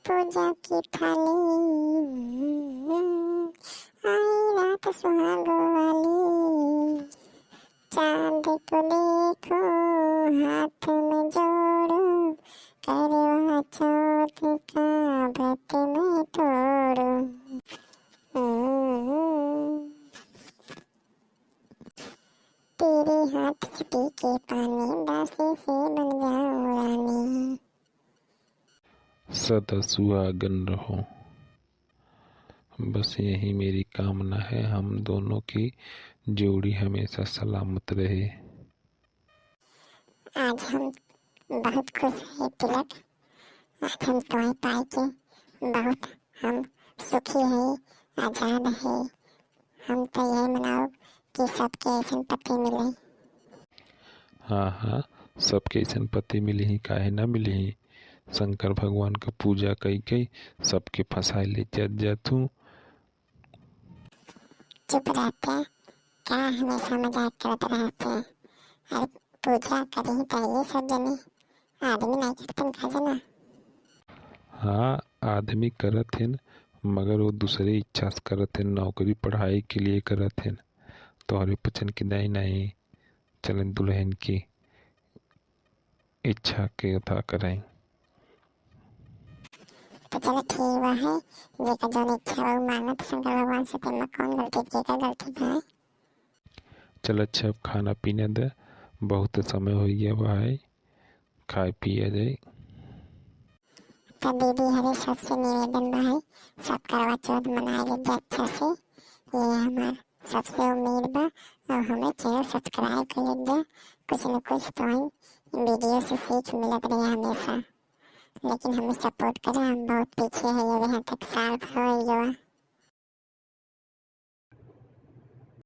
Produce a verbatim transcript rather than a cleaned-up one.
पूजा की थाली, आई रात सुहाग वाली। चांद को देखो, हाथ में जोड़ो, करवा चौथ का व्रत मैं तोड़ो। तेरे हाथ से पी के पानी, दासी से बन जाऊं रानी। सदा सुहागन रहो। बस यही मेरी कामना है, हम दोनों की जोड़ी हमेशा सलामत रहे। आज हम बहुत खुश हैं तिलक, आज हम तोहे पाए के बहुत हम सुखी हैं, आजाद हैं। हम तो यही मनाओ कि सबके ऐसन पति मिले। हाँ, हाँ, सबके ऐसन पति मिली ही, काहे ना मिली ही। शंकर भगवान का पूजा कई कई सबके फंसाए ले जात जात हूँ। चुप रहते, का हमेशा मजाक करत रहते? अरे पूजा करी तो ये सब जने, आदमी नहीं करतन का जना? हाँ, आदमी करत हैं, मगर वो दूसरे इच्छा से करत हैं, नौकरी पढ़ाई के लिए करत हैं। तोहरे पचन की दाई नहीं, चलन दुल्हन की इच्छा के अदा करें। तो चलो ठीक बा है, जेकर जौन इच्छा बा उ मानत शंकर भगवान से, तेमा कौन गलती, जेकर गलती बा है। चल अच्छा, अब खाना पीना दे, बहुत समय हो गया बा है, खाए पिए जाए। तो दीदी हरे सबसे निवेदन बा है, सब करवा चौथ मनाए ले अच्छा से। ये हमार सबसे उम्मीद बा और हमें चैनल सब्सक्राइब कर लीजिए। कुछ न कुछ तो हम वीडियो से सीख मिलत रहे हमेशा, लेकिन हमें सपोर्ट करें, हम बहुत पीछे है, ये यहाँ तक साल भर हो गया।